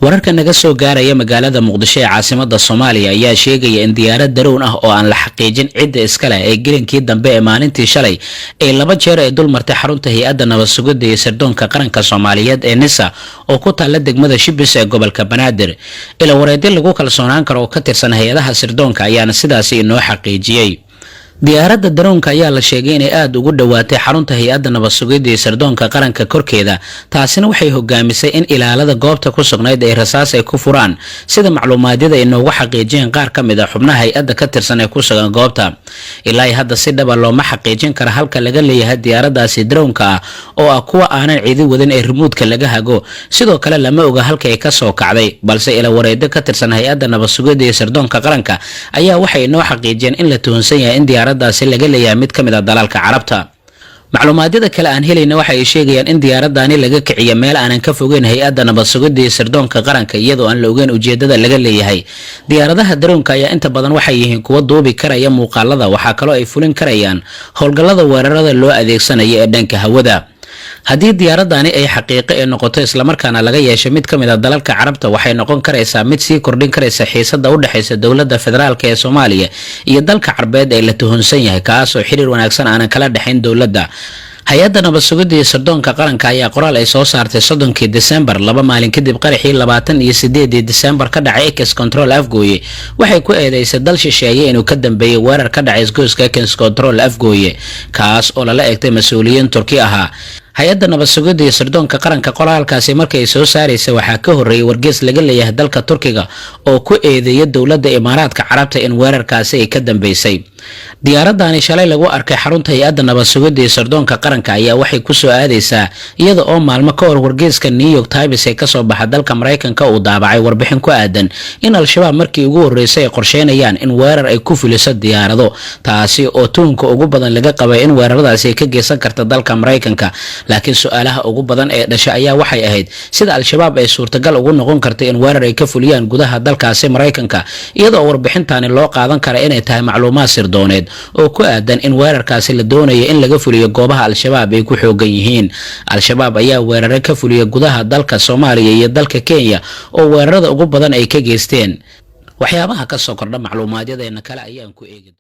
Wararka naga soo gaaraya magaalada Muqdisho ee caasimada Soomaaliya ayaa sheegaya in diyaarad drone ah oo aan la xaqiijin cidda iskale ee gelinkii dambe ee maalintii shalay ay laba jeer ay dul martay xarunta Hay-adda Nabad Sugidda iyo Sirdoonka Qaranka Soomaaliyeed ee NISA oo ku taalla degmada Shibis ee gobolka Banaadir. Ila wareedyo lagu kalsoonaan karo oo ka tirsan hay-adaha sirdoonka ayaana sidaasi inoo xaqiijiyey. Diyaaradda drone-ka ayaa la sheegay inay aada ugu dhowaatay xarunta Hay-adda Nabad Sugidda iyo Sirdoonka Qaranka korkeeda. Taasina waxay hogaamisay in ilaalada goobta ku sugnayd ay rasaas ay ku furaan, sida macluumaadyada ay noogu xaqiijiyeen qaar ka mid a xubnaha hay-adda ka tirsan ee ku sugan goobta. Ilaa hadda si dhaba looma xaqiijin kara halka laga leeyahay diyaaraddaasi drone-ka ah, oo ah kuwa aanan cidi wadin ee remote-ka laga hago. Sidoo kale lama oga halka ay kasoo kacday, balse ila wareedo ka tirsan Hay-adda Nabad Sugidda iyo Sirdoonka Qaranka ayaa waxay inoo xaqiijiyeen in la tuhunsan yahay in diyaaraddaasi laga leeyahay mid ka mid a dalalka Carabta. Macluumaadyada kale aan helayna waxa ay sheegayaan in diyaaradani laga kiciyo meel aanan ka fogeyn Hay-adda Nabad Sugidda iyo Sirdoonka Qaranka, iyadoo aan la ogeyn ujeedada laga leeyahay. Diyaaradaha drone-ka ayaa inta badan waxay yihiin kuwa duubi karaya muuqaalada. Waxaa kaloo ay fulin karayaan howlgallada weerarada loo adeegsanayo ee dhanka hawada. Haddii diyaaradani ay xaqiiqo ee noqoto, islamarkaana laga yeesho mid ka mid a dalalka Carabta, waxay noqon karaysaa mid sii kordhin karaysa xiisada u dhexaysa dowladda federaalka ee Soomaaliya iyo dalka Carbeed ee la tuhunsan yahay, kaasoo xiriir wanaagsan aanan kala dhexayn dowladda. Hay-adda Nabad Sugidda iyo Sirdoonka Qaranka ayaa qoraal ay soo saartay 30-kii Disembar, 2 maalin kadib qaraxii 28-dii Disembar ka dhacay Ex Control Afgooye, waxay ku eedeysay dal shisheeye inuu ka dambeeyey weerar ka dhacay isgoyska Ex Control Afgooye, kaas oo lala eegtay mas-uuliyiin Turki ahaa. Hay-adda Nabad Sugidda iyo Sirdoonka Qaranka qoraalkaasi markii ay soo saaraysa waxaa ka horreeyay wargees laga leeyahay dalka Turkiga oo ku eedeeya dowladda Imaaraadka Carabta in weerarkaasi ay ka dambeysay. Diyaaradani shalay lagu arkay xarunta Hay-adda Nabad Sugidda iyo Sirdoonka Qaranka ayaa waxay kusoo aadaysaa iyada oo maalmo ka hor wargeeska New York Times ee kasoo baxa dalka Maraykanka uu daabacay warbixin ku aadan in Al-Shabaab markii ugu horreysay ay qorsheynayaan in weerar ay ku fuliso diyaarado, taasi oo tuhunka ugu badan laga qabay in weeraradaasi ay ka geysan karta dalka Maraykanka. Laakiin su-aalaha ugu badan ee dhasha ayaa waxay ahayd sida Al-Shabaab ay suurtagal ugu noqon karta in weerar ay ka fuliyaan gudaha dalkaasi Maraykanka, iyadoo warbixintani loo qaadan kara inay tahay macluumaad sirdooneed oo ku aadan in weerarkaasi la doonayo in laga fuliyo goobaha Al-Shabaab ay ku xoogan yihiin. Al-Shabaab ayaa weerare ka fuliya gudaha dalka Soomaaliya iyo dalka Kenya, oo weerarada ugu badan ay ka geysteen. Waxyaabaha kasoo kordha macluumaadyadeena kale ayaan ku eegi.